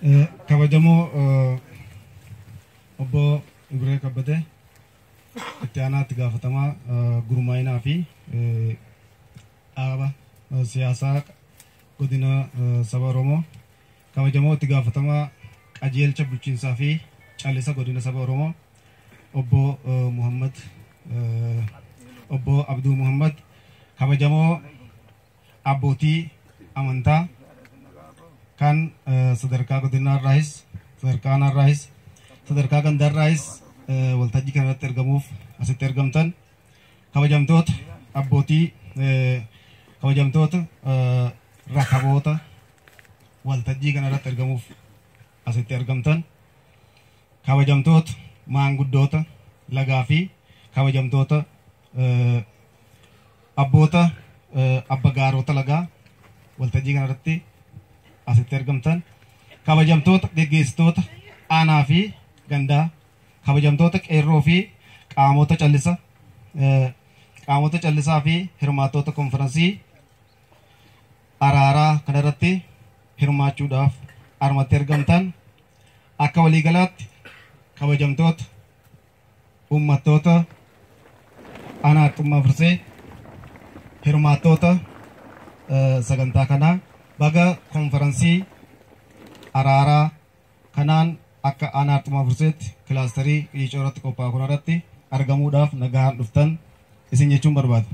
Kabajamoo obbo Ibree Kabbadee, itti aanaa itti gaafatamaa gurmaa'inaa fi dhaaba siyaasaa godina saba Oromoo, kabajamoo itti gaafatamaa qajeelcha bulchiinsaa fi callisa godina saba Oromoo obbo Muhammad, obbo Abduu Muhammad, kabajamoo abbootii amantaa kan sadarkaa godinaarraayis, sadarkaa aanaarraayis, sadarkaa gandaarraayis waltajjii kanarratti argamuuf asitti argamtan, kabajamtoota abbootii, kabajamtoota rakaboota waltajjii kanarratti argamuuf asitti argamtan, kabajamtoota maanguddoota lagaa fi kabajamtoota abboota abba gaarota lagaa waltajjii kanarratti asitti argamtan, kabajamtoota geggeessitoota aanaa fi gandaa, kabajamtoota qeerroo fi qaamota callisa, qaamota callisaa fi hirmaattoota konferansii araaraa kanarratti hirmaachuudhaaf armatti argamtan, akka waliigalaatti kabajamtoota uummattoota aanaa Arxummaa Fursee, hirmaattoota sagantaa kanaa, baga konferansii araaraa kanaan akka aanaa Arxummaa Furseetti kilaasterii Qiicoo irratti qophaa'u kanarratti argamuudhaaf nagaan dhuftan isin jechuun barbaada.